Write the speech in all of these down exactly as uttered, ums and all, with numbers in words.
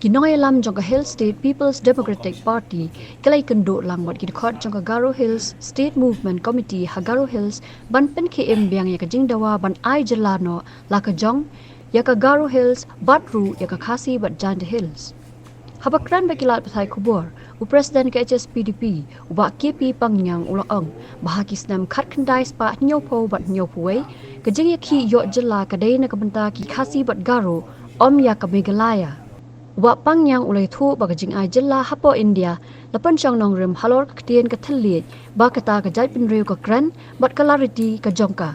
Ki nongïalam jong ka Hill State People's Democratic Party ki la ïakynduh lang bad ki dkhot jong ka Garo Hills State Movement Committee ha Garo Hills ban pynkhie im biang ïa ka jingdawa ban ai jylla noh la ka jong ïa ka Garo Hills bad ruh ïa ka Khasi bad Jaintia Hills. Haba kren bad ki lad pathai khubor, u President ka H S P D P, u Bah K P Pangniang u la ong ba ha ki snem khatkhyndai spah hynñiewphew bad hynñiewphew wei, ka jingïakhih ïoh jylla ka dei na ka bynta ki Khasi bad Garo, ym ïa ka Meghalaya. U Bah Pangniang u la ïathuh ba ka jingai jylla hapoh India la pynshong nongrim halor ka ktien ka thylliej ba kata ka jaitbynriew ka kren bad ka la riti ka jong ka.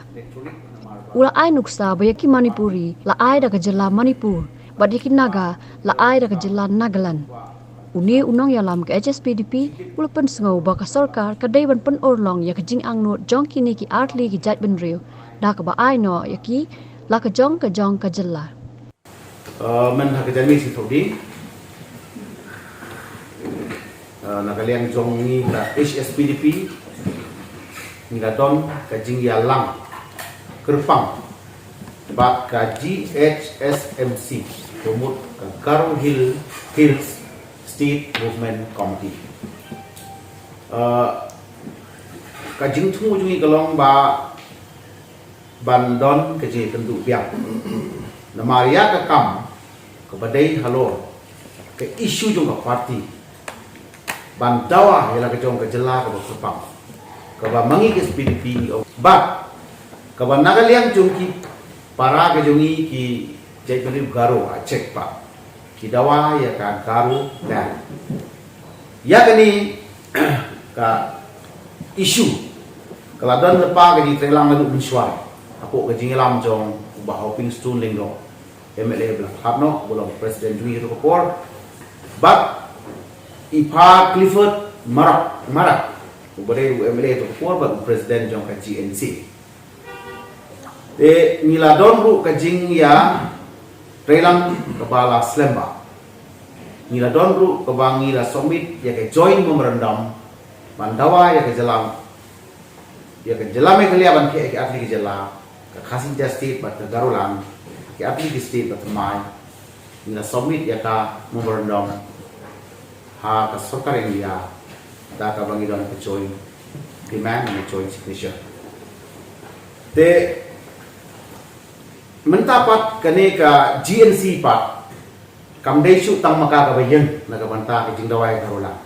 U la ai nuksa ba ïa ki Manipuri la ai da ka jylla Manipur bad ïa ki Naga la ai da ka jylla Nagaland. Une u nongïalam ka H S P D P u la pynsngew ba ka sorkar ka dei ban pynurlong ïa ka jingangnud jong kine ki artylli ki jaitbynriew da kaba ai noh ïa ki la ka jong ka jong ka jylla. Uh, man ha ka janmiet shi thawdi, uh, na ka liang jong ngi ka H S P D P ngi la don ka jingïalang kyrpang bad ka G H S M C, ka mut ka Garo Hill, Hills State Movement Committee. Uh, ka jingthmu jong ngi ka long ba ban don ka jingïakynduh biang. Namar ïa ka kam kaba dei halor ka issue jong ka party ban dawa ïa la ka jong ka jylla kaba kyrpang, kaba ma ngi ka H S P D P ngi ong, bad kaba na ka liang jong ki para ka jong ngi ki jaitbynriew Garo, ah, check pa ki dawa ïa ka Garo Land. Ïa kane ka issue ka la don lypa ka jingtreilang naduh mynshuwa hapoh ka jingïalam jong u Bah Hoping Stone Lyngdoh, M L A ba la khlad noh, ba long president jong ngi ha ka por, bad i Pa Clifford Marak, Marak, uba dei u M L A ha ka por bad u president jong ka G N C. Te ngi la don ruh ka jingïatreilang kaba la slem bha. Ngi la don ruh kaba ngi la submit ïa ka joint memorandum ban dawa ïa ka jylla, ïa ka jylla Meghalaya ban khih ïa ki artylli ki jylla, ka Khasi Jaintia State bad ka Garoland, ki artylli ki state ba thymmai. Ngi la submit ïa ka memorandum ha ka sorkar India da kaba ngi don ka joint demand and joint signature. Te mynta pat kane ka G N C pat kam dei shuh tang ma ka kaba ïeng na ka bynta ka jingdawa ïa ka Garoland.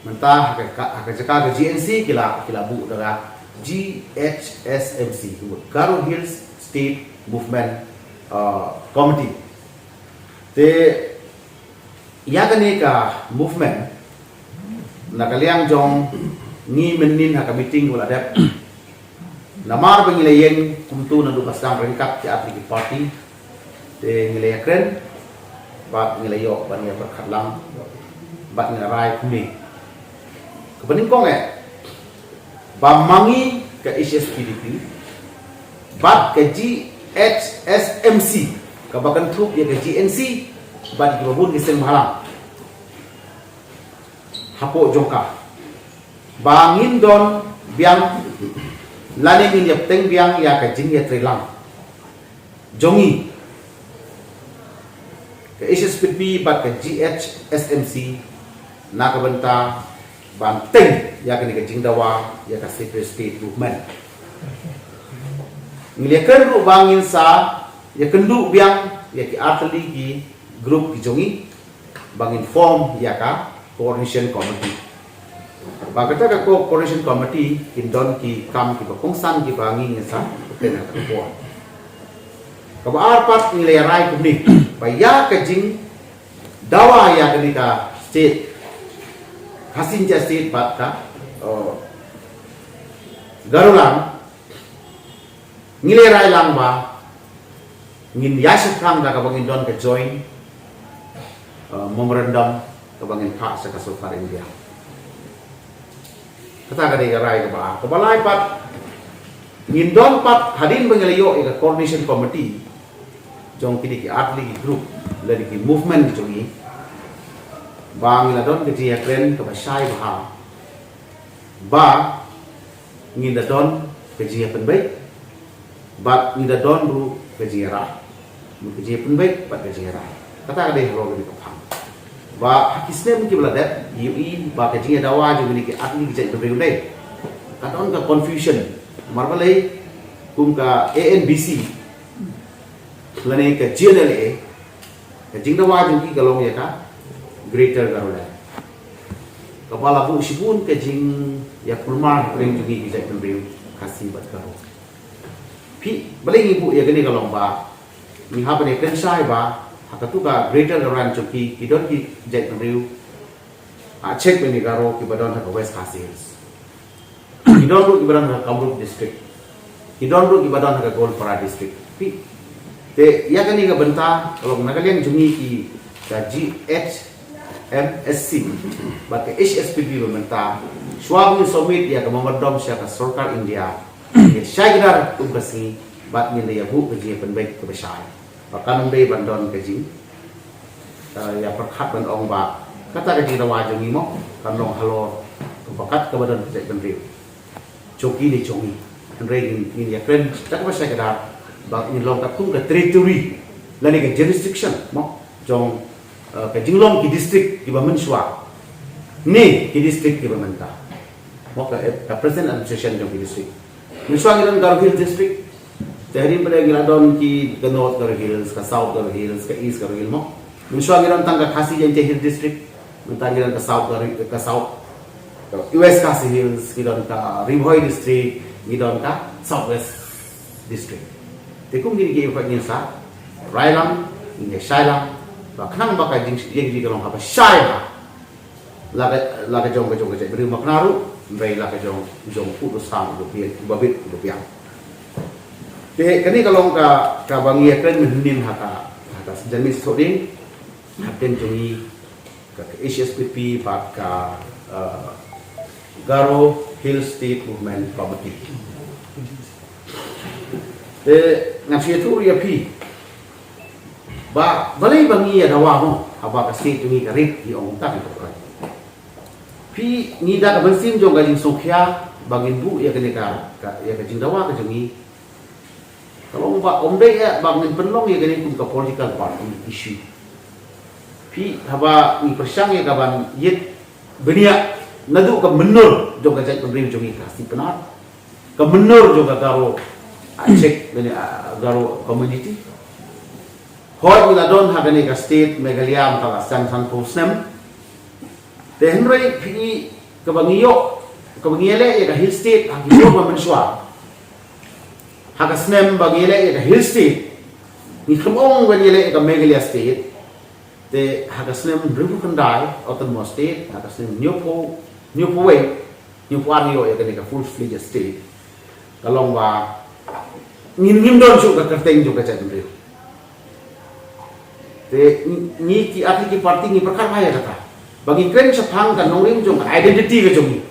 Mynta ha ka, ha ka jaka ka G N C ki la, ki la buh da ka G H S M C, Garo Hills State Movement, uh, Committee. Te ïa kane ka movement, na ka liang jong ngi mynnin ha ka meeting ba la dep, namar ba ngi la ïeng kumto naduh ba sdang ryngkat ki artylli ki party, te ngi la ïakren bad ngi la ïoh ban ïa pyrkhat lang bad ngi la rai kumne. Kaba nyngkong eh, ba ma ngi ka H S P D P bad ka G H S M C kaba kynthup ïa ka G N C bad kiba bun ki seng bhalang hapoh jong ka, ba ngin don biang lane ngin ïa bteng biang ïa ka jingïatreilang jong ngi ka H S P D P bad ka G H S M C na ka bynta ban teng ïa kane ka jingdawa ïa ka separate state movement. Ngi la ïakren ruh ba ngin sa ïakynduh biang ïa ki artylli ki group ki jong ngi ba ngin form ïa ka coordination committee. Ba kata ka co-, coordination committee kin don ki kam kiba kongsan kiba ngi ngin sa pynlong ha ka por. Kaba ar pat ngi la ïa rai kumne, ba ïa ka jingdawa ïa kane ka state, Khasi Jaintia State bad ka, uh, Garoland, ngi la rai lang ba ngin ïa shaphrang da kaba ngin don ka joint, uh, memorandum kaba ngin phah sha ka sorkar India. Kata ka dei ka rai kaba ar. Kaba lai pat, ngin don pat hadien ba ngi la ïoh ïa ka coordination committee jong kine ki artylli ki group lane ki movement ki jong ngi, ba ngi la don ka jingïakren kaba shai bha ba ngin da don ka jingïapynbeit bad ngin da don ruh ka jingïarai. Ka jingïapynbeit bad ka jingïarai, kata ka dei halor kane ka phang. Ba ha ki snem kiba la dep, ïohi ba ka jingïadawa jong kine ki artylli ki jaitbynriew dei, ka don ka confusion. Namar balei, kum ka A N B C lane ka G N L A, ka jingdawa jong ki ka long ïa ka Greater Garoland, kaba la buh shibun ka jingïakulmar hapdeng jong ki jaitbynriew Khasi bad Garo. Phi, balei ngi buh ïa kane? Ka long ba ngi hap ban ïakren shai ba ha katu ka Greater Garoland jong ki, ki don ki jaitbynriew, ah, check bad ki Garo kiba don ha ka West Khasi Hills. Ki don ruh kiba don ha ka Kamrup District. Ki don ruh kiba don ha ka Goalpara District. Phi, te ïa kane ka bynta, ka long na ka liang jong ngi ki, ka G H M S C bad ka H S P P ba mynta, shuwa ba ngin submit ïa ka memorandum sha ka sorkar India, ïa shai kdar kum ka sngi, bad ngin da ïa buh ka jingïapynbeit kaba shai. Ba kan ym dei ban don ka jing, eh, ïa pyrkhat ban ong ba kata ka jingdawa jong ngi mo kan long halor kaba kat kaba don ka jaitbynriew jong ki ne jong ngi. Hynrei ngin, ngin ïakren da kaba shai kdar ba ngin long katkum ka territory lane ka jurisdiction mo jong, eh, ka jinglong ki district kiba mynshuwa ne ki district kiba mynta. Mo ka, ka present administration jong ki district. Mynshuwa ngi don Garo Hills District. Te hadien pat ngi la don ki, ka North Garo Hills, ka South Garo Hills, ka East Garo Hills mo. Mynshuwa ngi don tang ka Khasi Jaintia Hills District. Mynta ngi don ka South Garo, ka South, ka West Khasi Hills, ngi don ka Ri Bhoi District, ngi don ka South West District. Te kum kine ki ïa pat ngin sa rai lang, ngin ïa shai lang ba khnang ba ka jing, jing, jing ka long haba shai ba la ka, la ka jong, ka jong ka jaitbynriew Mawkynrew, hynrei la ka jong, jong u Dosan, u Dopiang, u Babit, u Dopiang. Te kane ka long ka, kaba ngi ïakren mynhynnin ha ka, ha ka janmiet soding hapdeng jong ngi, ka, ka H S P P bad ka, eh, Garo Hill State Movement Committee. Te ngan shu ïathuh ruh ïa phi ba balei ba ngi ïadawa mo, haba ka state jong ngi ka rit, ngi ong tang ïa ka. Phi, ngi da ka mynsiem jong ka jingsngewkhia ba ngin buh ïa kane ka, ka, ïa ka jingdawa ka jong ngi, ka long ba ym dei ïa ba ngin pynlong ïa kane kum ka political party issue. Phi, haba ngi pyrshang ïa ka ban ïit bniah naduh ka mynnor jong ka jaitbynriew jong ngi ka Khasi Pnar, ka mynnor jong ka Garo, ah, check, lane, ah, Garo community. Hooid, ngi la don ha kane ka state Meghalaya mynta la san, sanphew snem. Te hynrei phi, kaba ngi ïoh, kaba ngi ïaleh ïa ka Hill State ha ki por ba mynshuwa, ha ka snem ba ngi ïaleh ïa ka Hill State, ngi khlem ong ba ngi ïaleh ïa ka Meghalaya State. Te ha ka snem hynriewphew khyndai, Autonomous State, ha ka snem hynñiewphew, hynñiewphew wei, hynñiewphew ar ngi ïoh ïa kane ka full fledged state. Ka long ba ngim, ngim don shuh ka kyrteng jong ka jaitbynriew. Te ngi, ngi ki artylli ki party ngi pyrkhat bha ïa kata ba ngi kren shaphang ka nongrim jong ka identity ka jong ngi.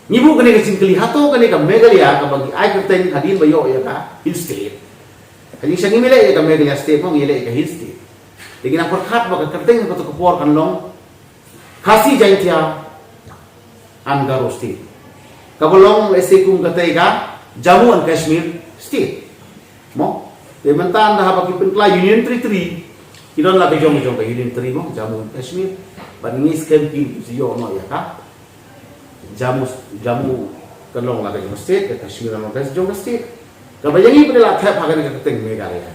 Ngi buh kane ka jingkylli, hato kane ka Meghalaya kaba ngi ai kyrteng hadien ba ïoh ïa ka Hill State, ha jingshisha ngim ïaleh ïa ka Meghalaya State mo, ngi ïaleh ïa ka Hill State. Te ngi nang pyrkhat ba ka kyrteng ha kato ka por kan long Khasi Jaintia and Garo State, kaba long lehse kum katei ka Jammu and Kashmir State. Mo, te mynta ynda haba ki pynkylla Union Territory, ki don la ka jong, jong ka Union Territory mo, Jammu and Kashmir. Bad ngi skhem ki ïoh noh ïa ka Jammu, Jammu kan long la ka jong ka state, ka Kashmir kan long ka jong ka state. Kaba ïa ngi pat la thep ha kane ka kyrteng Meghalaya.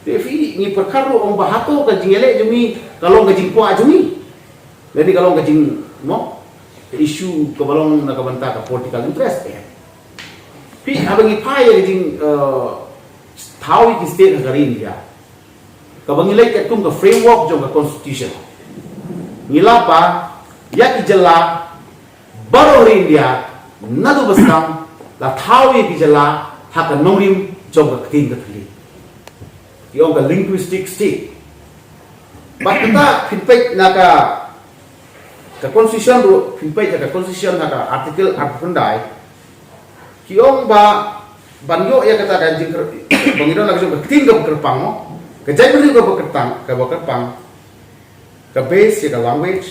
Te phi, ngi pyrkhat ruh ong ba hato ka jingïaleh jong ngi ka long ka jingkwah jong ngi, lane ka long ka jing, mo, ka issue kaba long na ka bynta ka political interest, eh. Phi, haba ngi phai ïa ka jing, eh, thaw ïa ki state ha ka ri India, kaba ngi leit katkum ka framework jong ka constitution, ngi lap ba ïa ki jylla baroh ha ri India naduh ba sdang la thaw ïa ki jylla ha ka nongrim jong ka ktien ka thylli, ki ong ka linguistic state. Bad kata phin peit na ka, ka constitution ruh, phin peit na ka constitution na ka article arphew khyndai, ki ong ba ban ïoh ïa kata ka jingkyrpang, ba ngi don la ka jong ka ktien kaba kyrpang mo, ka jaitbynriew kaba kyrpang, kaba kyrpang, ka base ïa ka language,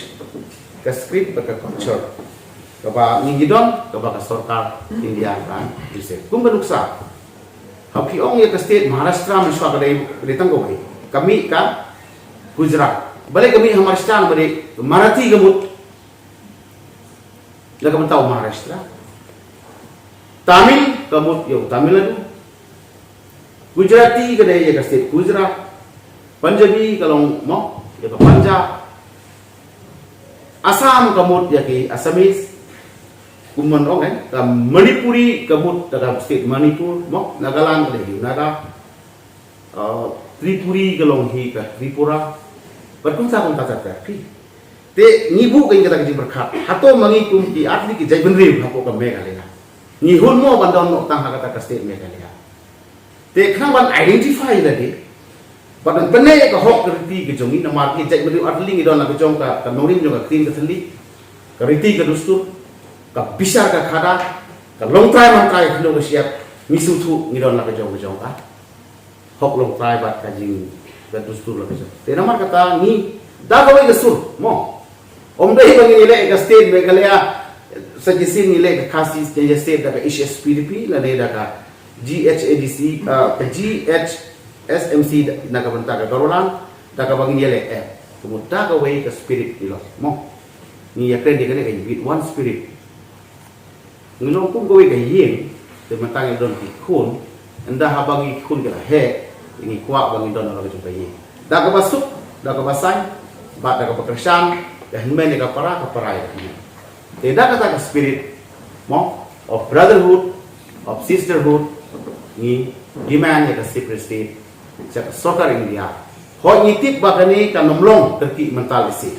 ka script bad ka culture kaba ngi, ngi don, kaba ka sorkar India kan jur. Kum ka nuksa, haba phi ong ïa ka state Maharashtra mynshuwa ka dei, ka dei tang kawei, ka mih ka Gujarat. Balei ka mih ha Maharashtra, balei Marathi ka mut na ka bynta u Maharashtra. Tamil ka mut ïa u Tamil Nadu. Gujarati ka dei ïa ka state Gujarat. Punjabi ka long mo ïa ka Punjab. Assam ka mut ïa ki Assamese. Kumno ong eh, ka Manipuri ka mut da ka state Manipur mo, Nagaland ka dei ïa u Naga. Uh, Tripuri ka long hi ka Tripura. Bad kumta kumta ter ter phi. Te ngi buh kein kata ka jingpyrkhat, hato ma ngi kum ki artylli ki jaitbynriew hapoh ka Meghalaya, ngi hun mo ban don noh tang ha kata ka state Meghalaya? Te khnang ban identify lade, bad ban pynneh ïa ka hok ka riti ka jong ngi, namar ki jaitbynriew artylli ngi don la ka jong ka, ka nongrim jong ka ktien ka thylli, ka riti ka dustur, ka bishar ka khadar, ka longtrai mantrai, ka khyndew ka shyiap, ngi sngewthuh ngi don la ka jong ka jong ka hok longtrai bad ka jing, ka dustur la ka jong. Te namar kata ngi da kawei ka sur mo. Ym dei ba ngin ïaleh ka state Meghalaya sa shisien, ngi leh ka Khasi Jaintia State da ka H S P D P lane da ka G H A D C, uh, ka G H S M C na ka bynta ka Garoland, da kaba ngin ïaleh eh. Kumta da kawei ka spirit ngi long mo. Ngi ïakren ïa kane ka with one spirit. Ngi long kum kawei ka ïing, te mynta ngi don ki khun, ynda haba ngi khun ki la heh, ngi kwah ba ngin don la ka jong ka ïing. Da kaba suk, da kaba saiñ, bad da kaba kyrshan, ka hynmen ïa ka para, ka para ïa ka hynmen. Te da kata ka spirit mo, of brotherhood, of sisterhood, ngi demand ïa ka separate state sha ka sorkar India. Hooid ngi tip ba kane kan ym long kyrkieh mynta lehse,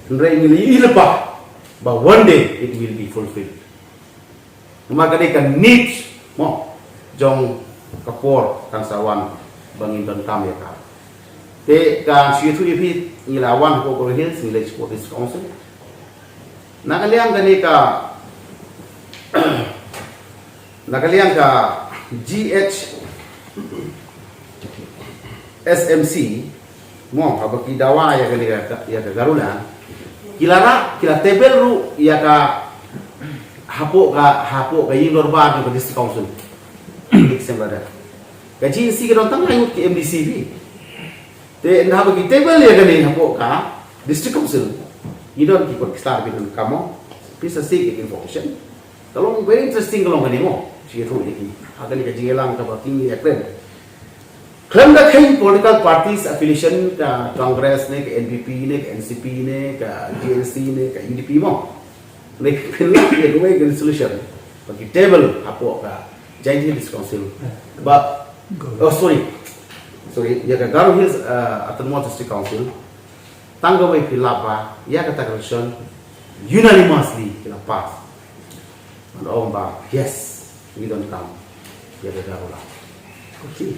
hynrei ngi la ïohi lypa ba one day it will be fulfilled. Namar ka dei ka need mo jong ka por kan sa wan ba ngin donkam ïa ka. Te ka shu ïathuh ïa phi, ngi la wan hapoh Garo Hills, ngi leit sha District Council. Na ka liang kane ka, na ka liang ka G H S M C mo, haba ki dawa ïa kane ka, ïa ka Garoland, ki la rah, ki la table ruh ïa ka hapoh ka, hapoh ka ïing dorbar jong ka District Council. Ka G H A D C ka don tang lai ngut ki M D C phi. Te ynda haba ki table ïa kane hapoh ka District Council, ngi don ki kot ki sla ki donkam mo, phi sa seek ïa ki information. Ka long very interesting ka long kane mo. Shu ïathuh ïa ki ha kane ka jingïalang kaba ki ïakren. Khlem da kheiñ political parties affiliation, ka Congress ne, ka N P P ne, ka N C P ne, ka G N C ne, ka U D P mo, ne pynlong ïa kawei ka resolution ba ki table hapoh ka Jaintia Hills Council. Ba, oh, sorry, sorry, ïa ka Garo Hills, uh, Autonomous District Council, tang kawei phi lap ba ïa kata ka resolution unanimously ki la pass. Ban ong ba yes, ngi donkam ïa ka Garoland. Okay.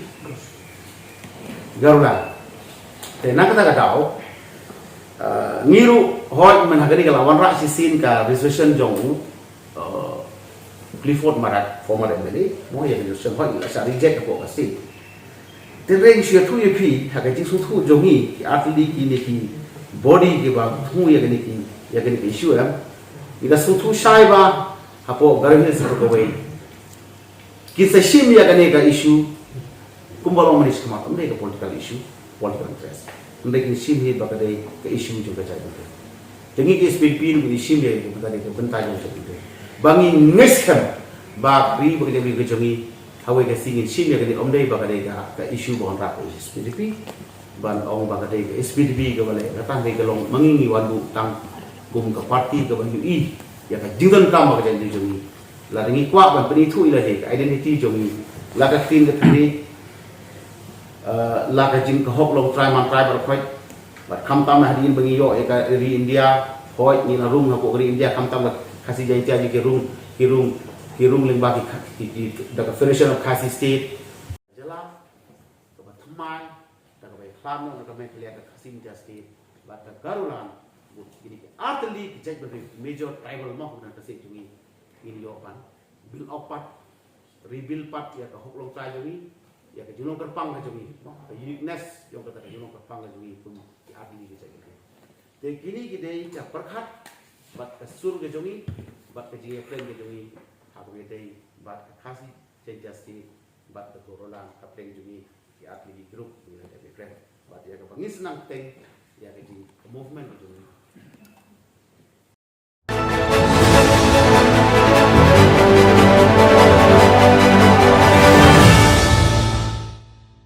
Garoland. Te na kata ka daw, uh, ngi ruh hooid mynta ha kane ka la wanrah shisien ka resolution jong u, uh, Clifford Marak, former M L A, mo, ïa ka resolution hooid la shah reject hapoh ka state. Te hynrei ngi shu ïathuh ïa phi ha ka jingsngewthuh jong ngi ki artylli kine ki body kiba thmu ïa kane ki, ïa kane ki issue, em. Ngi da sngewthuh shai ba hapoh Garo Hills hapoh kawei, ki sa shim ïa kane ka issue kumba long mynne shakhmat, ym dei ka political issue, political interest. Hynrei kin shim hi ba ka dei ka issue jong ka jaitbynriew. Te ngi ki S P D P ngi shim ïa ka bynta, ka bynta jong ka jaitbynriew. Ba ngi ngeit skhem ba ka ri bad ka jaitbynriew ka jong ngi, ha kawei ka sngi ngin shim ïa kane, ym dei ba ka dei ka, ka issue ba wanrah ka S P D P. Ban ong ba ka dei ka S P D P kaba leh, kata hynrei ka long ma ngi, ngi wan buh tang kum ka party kaba ïohi ïa ka jingdonkam bad ka jaitbynriew jong ngi. Lada ngi kwah ban pynithuh ïa lade ka identity jong ngi, la ka ktien ka thylliej, eh, la ka jing, ka hok longtrai mantrai baroh khoit. Bad khamtam na hadien ba ngi ïoh ïa ka ri India, hooid ngi la rung hapoh ka ri India, khamtam ka Khasi Jaintia jong ngi ki rung, ki rung, ki rung lyngba ki, ki, ki, da ka Federation of Khasi State. Jylla kaba thymmai, da kaba ïakhlad noh na ka Meghalaya, ka Khasi Jaintia State bad ka Garoland, bad kine ki artylli ki jaitbynriew, major tribal mo, na ka state jong ngi, ngin ïoh ban build up pat, rebuild pat ïa ka hok longtrai jong ngi, ïa ka jinglong kyrpang ka jong ngi mo, ka uniqueness jong kata ka jinglong kyrpang ka jong ngi kum ki artylli ki jaitbynriew. Te kine ki dei ka pyrkhat bad ka sur ka jong ngi bad ka jingïakren ka jong ngi, ha kaba ïadei bad ka Khasi Jaintia State bad ka Garoland, ka pdeng jong ngi ki artylli ki group, ngi la dep ïakren. Bad ïa kaba ngi sngewthuh teng, ïa ka jing movement ka jong ngi.